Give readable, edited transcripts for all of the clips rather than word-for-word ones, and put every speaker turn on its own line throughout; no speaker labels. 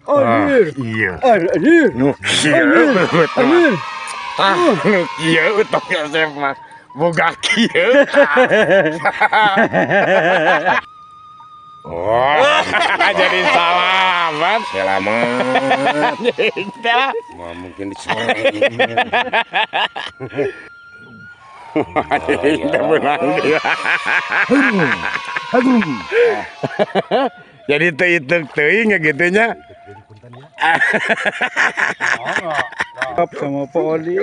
Anjir.
Iya.
Anjir.
Nu kieu belut mah. Tah, nu kieu utok Yosef mah. Boga kieu. Oh, jadi salamat.
Selamat.
Teh.
Wah, mungkin dicoreng.
Teh beunang dia. Jadi teu iteuk teuing ya gitu nya.
Sama Pak Oli.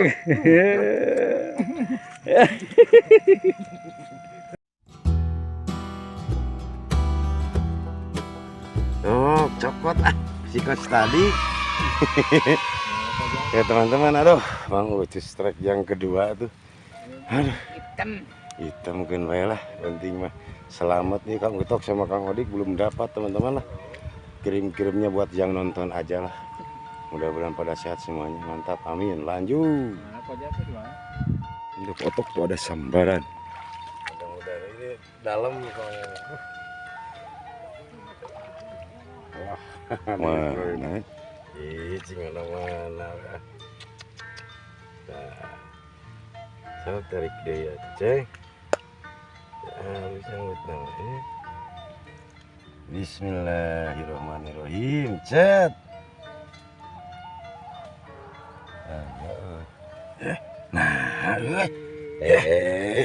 Oh, cokot ah si coach tadi. Ya teman-teman, aduh, Bang Ucu strike yang kedua tuh. Aduh,
Hitam.
hitam mungkin bae lah, penting mah selamat nih Kang Utok sama Kang Odik belum dapat teman-teman lah. Kirim-kirimnya buat yang nonton aja lah. Mudah-mudahan pada sehat semuanya, mantap, amin. Lanjut. Untuk otok tuh ada sambaran. Mudah-mudahan ini dalam soalnya. Wah, mana? Ih, cing mana. Nah, so tarik deh ya, ceng. Harus nyambut namanya. Bismillahirrahmanirrahim. Cet. Nah,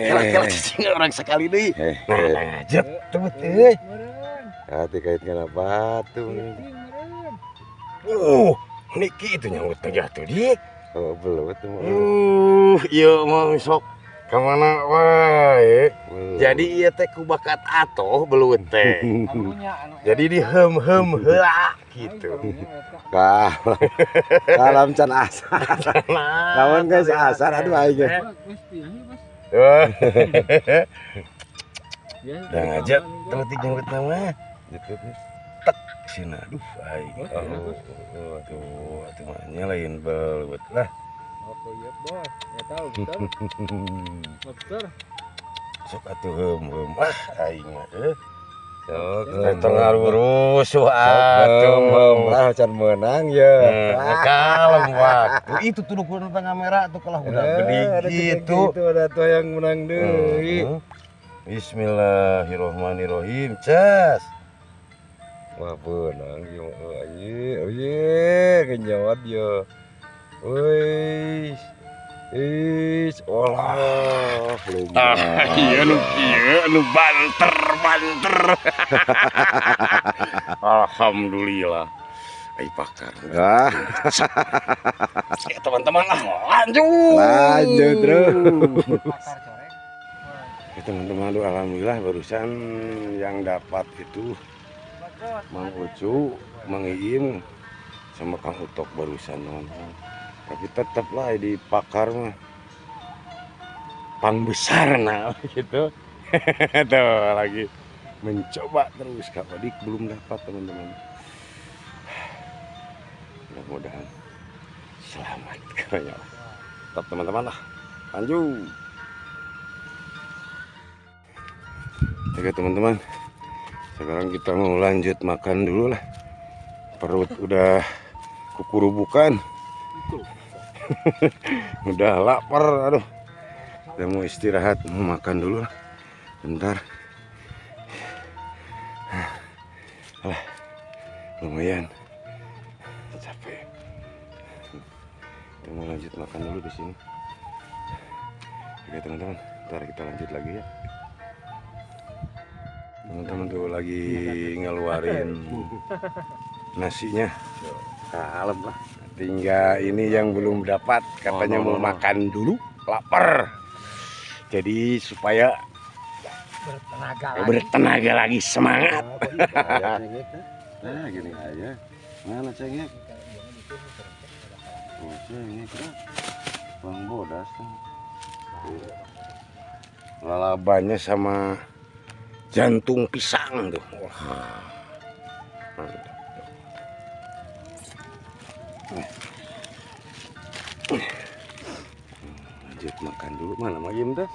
kira-kira cicing orang sekali deh. Nah, jet tuh euy.
Hati kaitkan batu.
Niki itu nyambut jatuh di.
Oh, belut tuh.
Ieu mah sok kamana wae. Jadi ieu teh ku bakat atoh belut teh. Jadi di hem-hem heula gitu.
Kalam. Kalam can asar. Lawan guys asar aduh aing.
Udah ngajak tuh jenggot nama. Tek sini aduh aing. Oh, tuh atuh mah nya lain belut lah.
Oh iya bos, ya tahu betul. Betul.
Sok atuh hem-hem ah aing mah euy.
Sok
Tengah rusuh atuh.
Lah can meunang ya.
Kalem waktu itu tuh dukun tengah merah tuh kalau udah gede gitu.
Itu ada tuh yang menang deui.
Bismillahirrahmanirrahim. Ces.
Wah, beunang ieu mah euy. Euy, genjot ye. Wih. Is, olah,
Ah, iya nu kieu nu banter-banter. Alhamdulillah. Ai pakar.
Ah,
Ya, teman-teman lah lanjut.
Lanjut terus.
Pakar corek.
Ya, teman-teman, aduh, alhamdulillah barusan yang dapat itu Mang Ucu, Mang Iim, sama Kang Utok barusan teman-teman. Tapi tetaplah di pakar mah pang besar nah gitu. Tuh lagi mencoba terus Kak Odik belum dapat teman-teman. Mudah-mudahan selamat katanya. Tetap teman-teman lah. Lanjut. Oke teman-teman, sekarang kita mau lanjut makan dulu lah. Perut udah kukurubukan. Udah lapar, aduh. Kita mau istirahat, mau makan dulu lah. Bentar. Alah, lumayan capek. Kita mau lanjut makan dulu di sini. Oke teman-teman, ntar kita lanjut lagi ya. Teman-teman tuh lagi ngeluarin nasinya. Kalem lah. Tinggal ini yang belum dapat, katanya mau makan dulu, lapar. Jadi supaya
Bertenaga lagi.
bertenaga lagi, semangat.
Nah, gini aja. Mana cengek? Oh, cengek lah. Bang bodas.
Lalabannya sama jantung pisang tuh. Wah. Mantap. Lanjut makan dulu. Mana Magim tuh?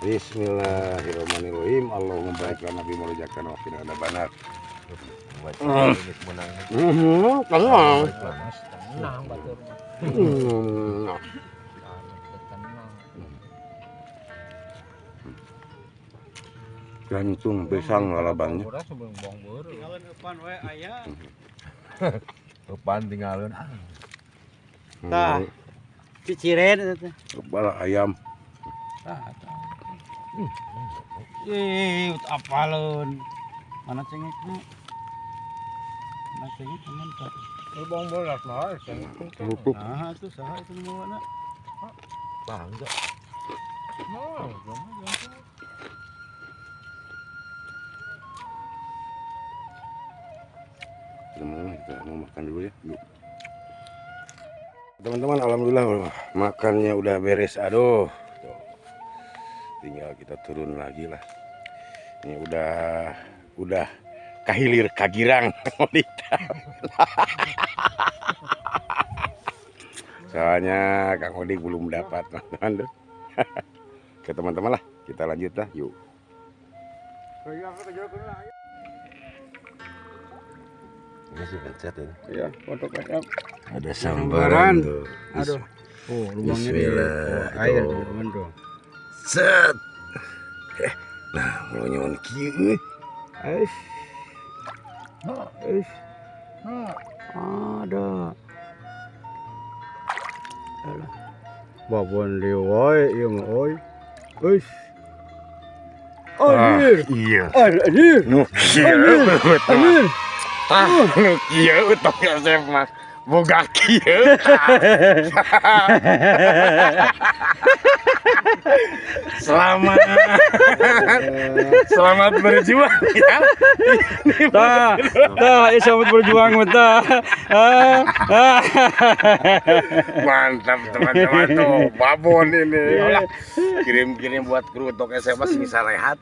Bismillahirrahmanirrahim. Allahumma barik lana fi ma razaqtana wa qina adzabannar. Tenang.
Tenang batur mah. Tenang.
Gantung pisang lalabannya.
Urang sebelum buang beureum.
Tinggalin eupan we aya.
Eupan tinggalin.
Tah. Ciciren eta teh.
Kepala ayam.
Tah. Ih, apaleun. Mana cengekna? Mana cengek mantap.
Lu buang bolas mah cengek.
Kerupuk.
Nah, itu saha itu nu mawana?
Bangga.
Mau,
Teman-teman, kita mau makan dulu ya. Yuk. Teman-teman, alhamdulillah makannya udah beres. Aduh. Tuh. Tinggal kita turun lagi lah. Ini udah kahilir kagirang wanita. Soalnya Kang Odik belum dapat, teman-teman. Ke teman-teman lah, kita lanjut lah, yuk.
Ini sih pencet ini.
Iya, foto kecap.
Ada sambaran tuh.
Aduh. Oh, lubangnya di
Bismillah.
oh, air
Tuh.
teman tuh.
Set. Nah, mau nyawan kieu.
Ais. Ais. Ada. Alah. Babon liwai ieu mah euy. Euy. Anjir.
Iya.
Anjir.
Nu kieu.
Anjir.
Tah, nu kieu utok Yosef mah. Boga kieu. Selamat. Selamat berjuang ya.
Tah, tah, ya selamat berjuang tah. Ah, ah.
Mantap teman-teman tuh babon ini. Alah, kirim-kirim buat kru untuk SMA sing sarehat.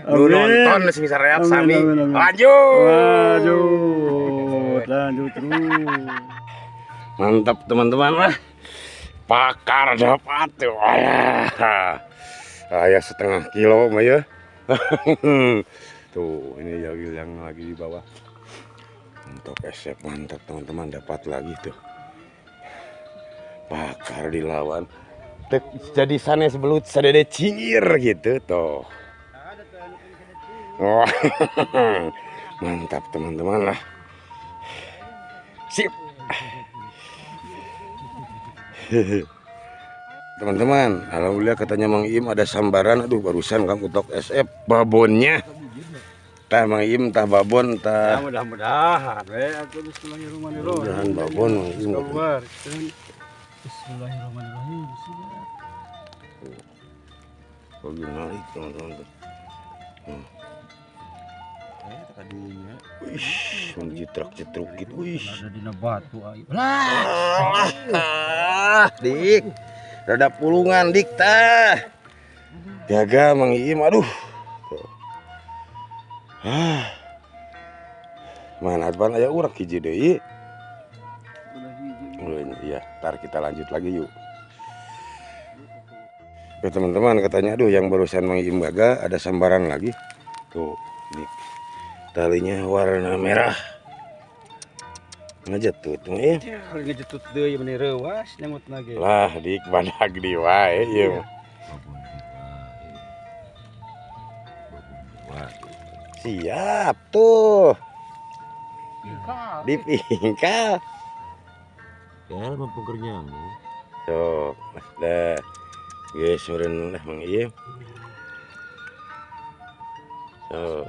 Lu nonton sing sarehat sami.
Amin, amin.
Lanjut.
Lanjut, lanjut terus.
Mantap teman-teman lah. Pakar dapat tuh. Ayah. Ayah setengah kilo mah ya. Tuh, ini jagil yang lagi di bawah. Untuk esep mantap teman-teman, dapat lagi tuh. Pakar dilawan. Tek, jadi sanes belut sadede cingir gitu tuh. Wah, mantap teman-teman lah. Sip. Teman-teman, alhamdulillah katanya Mang Im ada sambaran. Aduh, barusan Kang Utok SF babonnya. Tah Mang Im, tah babon, tah.
Ya, mudah-mudahan we atuh bismillahirrahmanirrahim.
Mudah-mudahan babon Mang Im.
Keluar. Bismillahirrahmanirrahim. Bismillah.
Oh, gimana nih, teman-teman tuh. Wih, mencitrak-citruk gitu. Wih.
Ada dina batu ayo. Lah,
Ah, Dik. Rada pulungan dik tah. Gagal Mang Iim, aduh. Tuh. Ah. Mana pan aya urang hiji deui. Oh, iya, ntar kita lanjut lagi yuk. Oke teman-teman, katanya aduh yang barusan Mang Iim gagal ada sambaran lagi. Tuh, ini talinya warna merah. Ngejetut tuh ya.
Ngejetut deui meni reuas nyamut lagi.
Lah dik badag di wae ieu mah. Siap tuh. Dipingkal.
Ya, mempungkur nyamuk.
Tuh, dah. Geus meureun lah Mang Ieu. Tuh.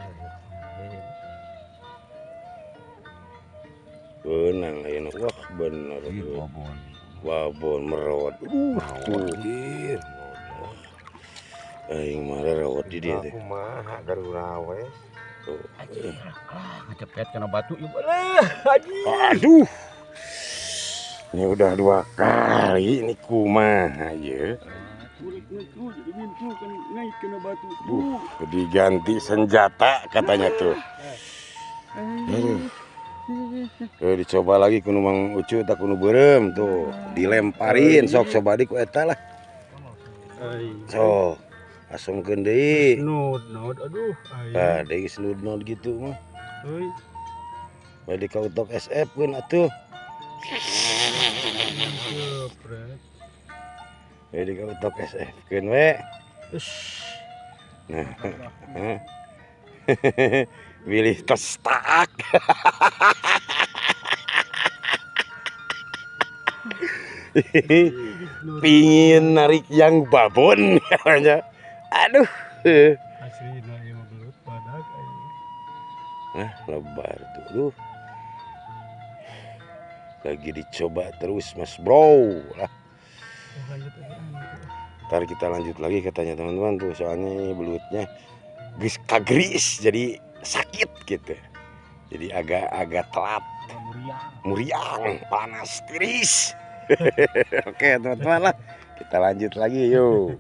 Benang ayeuna wah bener.
Babon.
Babon merot. Tuh. Aing mah rawat di dieu teh.
Kumaha garurawes.
Tuh.
Ngejepet kana batu ieu. Lah, haji.
Aduh. Ini udah 2 kali ini kumaha ye.
Jadi mintu kan naik kena batu.
Diganti senjata katanya tuh. Aduh. Tuh, dicoba lagi kuno Mang Ucu tak kuno beureum tuh. Dilemparin sok coba di ku eta lah. Sok asongkeun deui.
Nod nod aduh.
Tah deui geus nod-nod gitu mah.
Euy.
Bade ka Utok SF keun atuh.
Jepret.
Bade ka Utok SF keun we. Nah. Bilih tos tak. Pingin narik yang babon katanya. Aduh.
Aslina ieu mah belut badak aing.
Nah, lebar tuh. Duh. Lagi dicoba terus, Mas Bro. Lah,
Oh, lanjut aja.
ntar kita lanjut lagi katanya teman-teman tuh, soalnya ini belutnya geus kagris jadi sakit gitu. Jadi agak-agak telat,
Muriang.
muriang, panas tiris. Oke, teman-teman lah. Kita lanjut lagi yuk.